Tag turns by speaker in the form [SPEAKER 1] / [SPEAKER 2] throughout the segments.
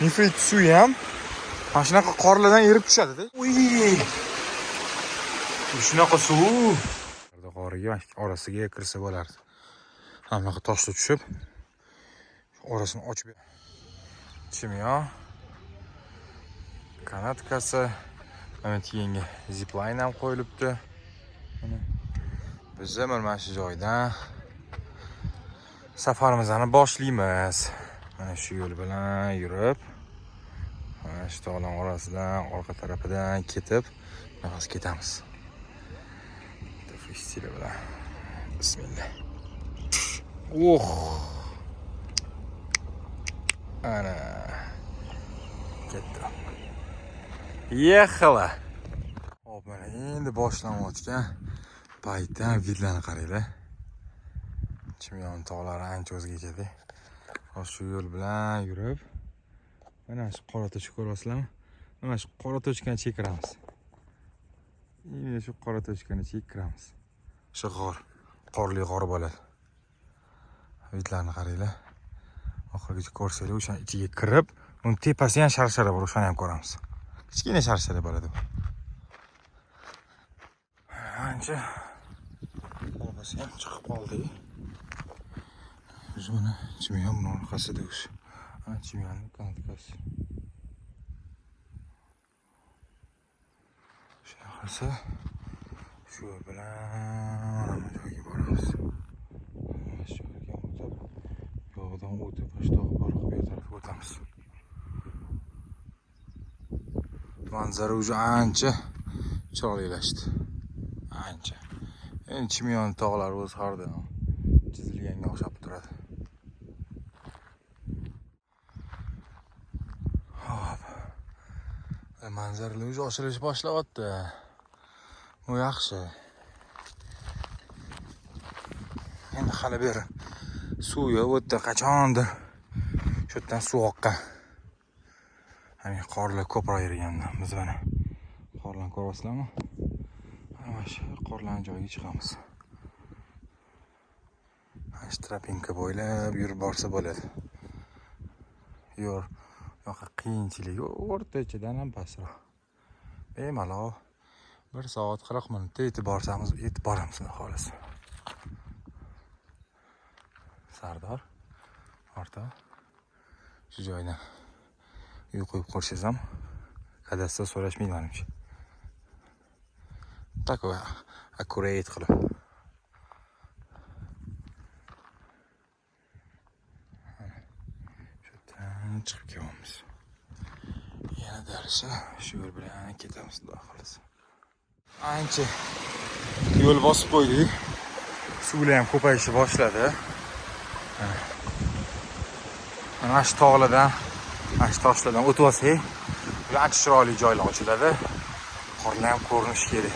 [SPEAKER 1] Nefrit suvi ham mana shunaqa qorlardan erib tushadi-da. Uy! Shunaqa suv. Qoriga orasiga kirsa bo'lardi. Mana bunaqa toshlar tushib, orasini ochib Chimyon kanatkasi, mana keyingi zipline ham qo'yilibdi. Mana biz mana shu joydan safarimizni boshlaymiz. Mana shu yo'l bilan yurib, mana shu tog'lar orasidan, orqa tarafidan ketib, nafas ketamiz. Freestyle bilan. Bismillah. Oh. Ana. Ketdi. Ехала. Hop, mana endi boshlanayotgan paytdan vidlarni qaranglar. Chimyon tog'lari ancha o'zgachada. Hozir shu yo'l bilan yurib, mana shu qora toshni ko'rasizlarmi? Mana shu qora tochkani chekiramiz. Endi shu qora tochkani chekiramiz. Shu g'or, qorli g'or bo'ladi. Vidlarni qaranglar. Oxirigacha ko'rsanglar, o'shani ichiga kirib, uni tepasi ham sharshara bor, o'shani ham ko'ramiz. Kichkina sharshara bo'ladi bu. Ancha tepasi ham chiqib qoldi. Biz buni Chimyon buni orqasida o'sha. Ana Chimyonning kanatkasi. Shunaqasi shu bilan mana bu joyga boramiz. Mana shu joyga o'tib, bu yoqdan o'tib, shu tog'ga borib, bu tarafga o'tamiz. Manzara уже ancha chiroylilashdi. Ancha. Endi Chimyon tog'lari o'zi har doim chizilganga o'xshab turadi. Hop. Manzaralar уже ochilish boshlayapti. Bu yaxshi. Endi hali beri suv yo'q, bu yerda qachondir shu yerdan suv oqqan. Ya'ni qorlar ko'proq eriganda. Biz mana qorlarni ko'ryapsizlarmi? Mana shu qorlarning joyiga chiqamiz. Mana shu tropinka bo'ylab yurib borsa bo'ladi. Yo'l yo'q, qiyinchiligi o'rtachadan ham pastroq. Bemalol 1 soat 40 minutda yetib borsamiz, yetib boramiz xudo xolasa. Sardor o'rta shu joydan uy qo'yib qo'ysangiz ham kadastr so'rashmaydi menimcha. Такой аккурат qilib. Shu yerdan chiqib kelyapmiz. Yana darsi shu yo'l bilan ketamiz xudo xolasa. Ancha yo'l bosib qo'ydik. Suvlar ham ko'payishni boshladi. Mana shu tog'lardan, mana shu toshlardan o'tib olsak, bular ancha chiroyli joylar ochiladi. Qorlar ham ko'rinishi kerak.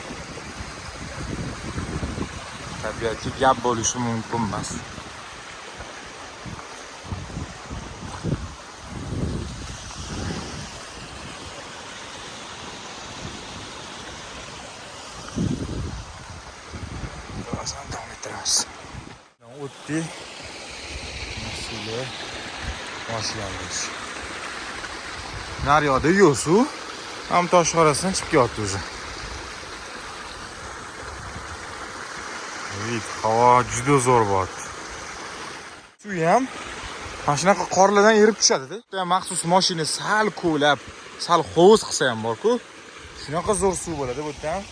[SPEAKER 1] Tabiatga gap bo'lishi mumkin emas. Birazdan davom ettiramiz. O'tdik. Suvlar boshlandi. Naryoqda yo'q suv. Ham tosh orasidan chiqib kelyapti o'zi. Vid, havo juda zo'r bo'lyapti. Suv ham mana shunaqa qorlardan erib tushadi-da. Bu ham maxsus mashina sal ko'lab, sal hovuz qilsa ham bor-ku. Shunaqa zo'r suv bo'ladi bu yerda ham.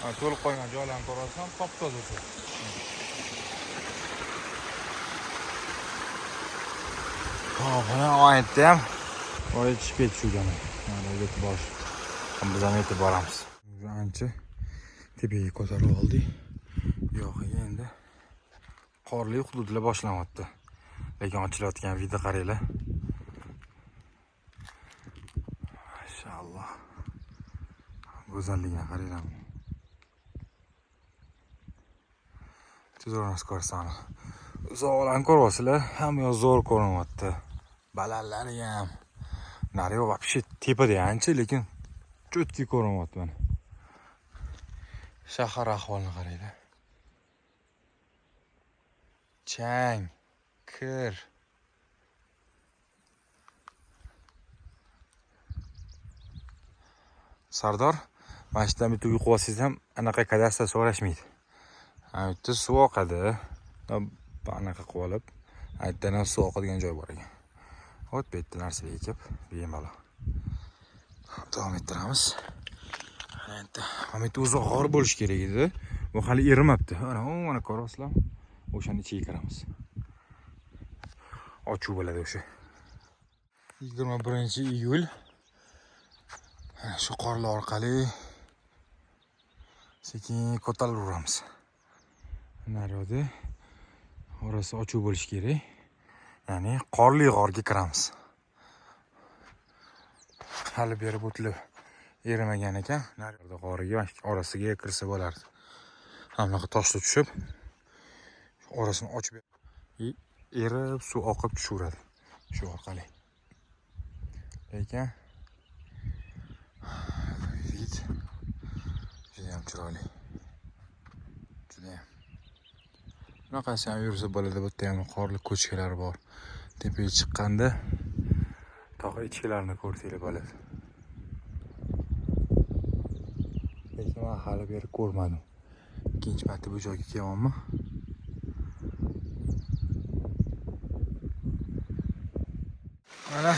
[SPEAKER 1] Ha, to'lib qolgan joylarni ko'rasam, top-toza suv. Hop, mana oyatda ham boya tushib ketishgan. Mana yetib borish. Biz ham yetib boramiz. Ancha tepaga ko'tarib oldik. Yo'q, endi qorli hududlar boshlanyapti. Lekin ochilayotgan video qaranglar. Mashalloh. Go'zalligini qaranglar. Zo'r narsa ko'rsan. Uzoqlarni ko'ryapsizlar, hamma yoq zo'r ko'rinyapti. Balandlari ham. Nari yo'q, вообще tepada ancha, lekin cho'tki ko'rinyapti mana. Shahar ahvolini qaranglar. Chang, kir. Sardor, mana shu yerdan bitta uy qilib olsangiz ham anaqa kadastr so'rashmaydi. Ha, bu yerda suv oqadi. Anaqa qilib olib, yerdan ham suv oqadigan joy bor ekan. Hop, bu yerda narsalar ekib, bemalol. Davom ettiramiz. Mana yerda, mana bu yerda o'zi g'or bo'lishi kerak edi. Bu hali erimabdi. Mana, mana ko'rasizlar. O'shani ichiga kiramiz. Ochuv bo'ladi o'sha. 21-iyul. Mana shu qorlar orqali sekin ko'tarilaveramiz. Naryoqda orasi ochuv bo'lishi kerak. Ya'ni qorli g'orga kiramiz. Hali beri o'tilib erimagan ekan. Naryoqda g'origa orasiga kirsa bo'lardi. Mana bunaqa toshlar tushib, orasini ochib erib suv oqib tushaveradi shu orqali. Lekin вид juda ham chiroyli. Juda ham. Bunaqasi ham yursa bo'ladi. Bu yerda ham qorli ko'chkalar bor. Tepaga chiqqanda tog' echkilarini ko'rsanglar bo'ladi. Lekin men hali beri ko'rmadim. Ikkinchi marta bu joyga kelyapman. Mana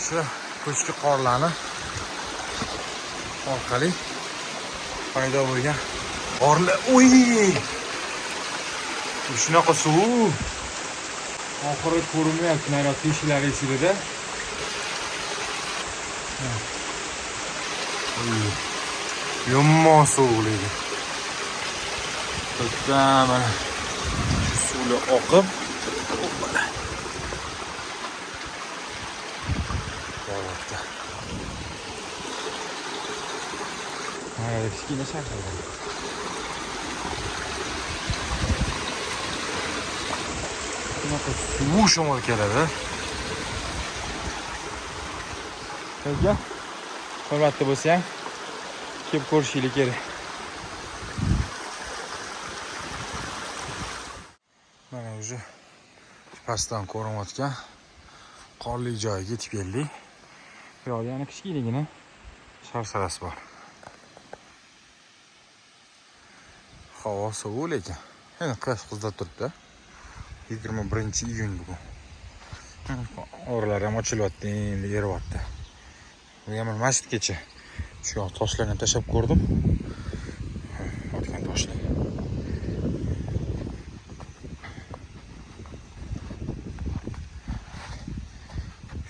[SPEAKER 1] shu ko'chki qorlarni orqali paydo bo'lgan qorlar. Uy! Shunaqa suv. Oxiri ko'rinmayapti, naryoq teshiklari esinglarda. Yomon sovuq lekin. Bitta mana shu suvlar oqib, boryapti. Mana kichkina shahar. Shunaqa sovuq shamol keladi. Lekin bir marta bo'lsa ham kelib ko'rishinglar kerak. Mana уже pastdan ko'rinayotgan qorli joyga yetib keldik. Bu yoqda yana kichkinagina sharsharasi bor. Havo sovuq lekin. Endi quyosh qizdirib turibdi. 21-iyun bugun. Oralar ham ochilyapti, endi eryapti. Bu ham masjidgacha shu yoq toshlarni tashlab ko'rdim. Otgan toshlar.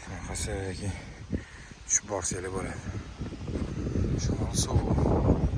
[SPEAKER 1] Shunaqasi keyin tushib borsanglar bo'ladi. Shamol sovuq.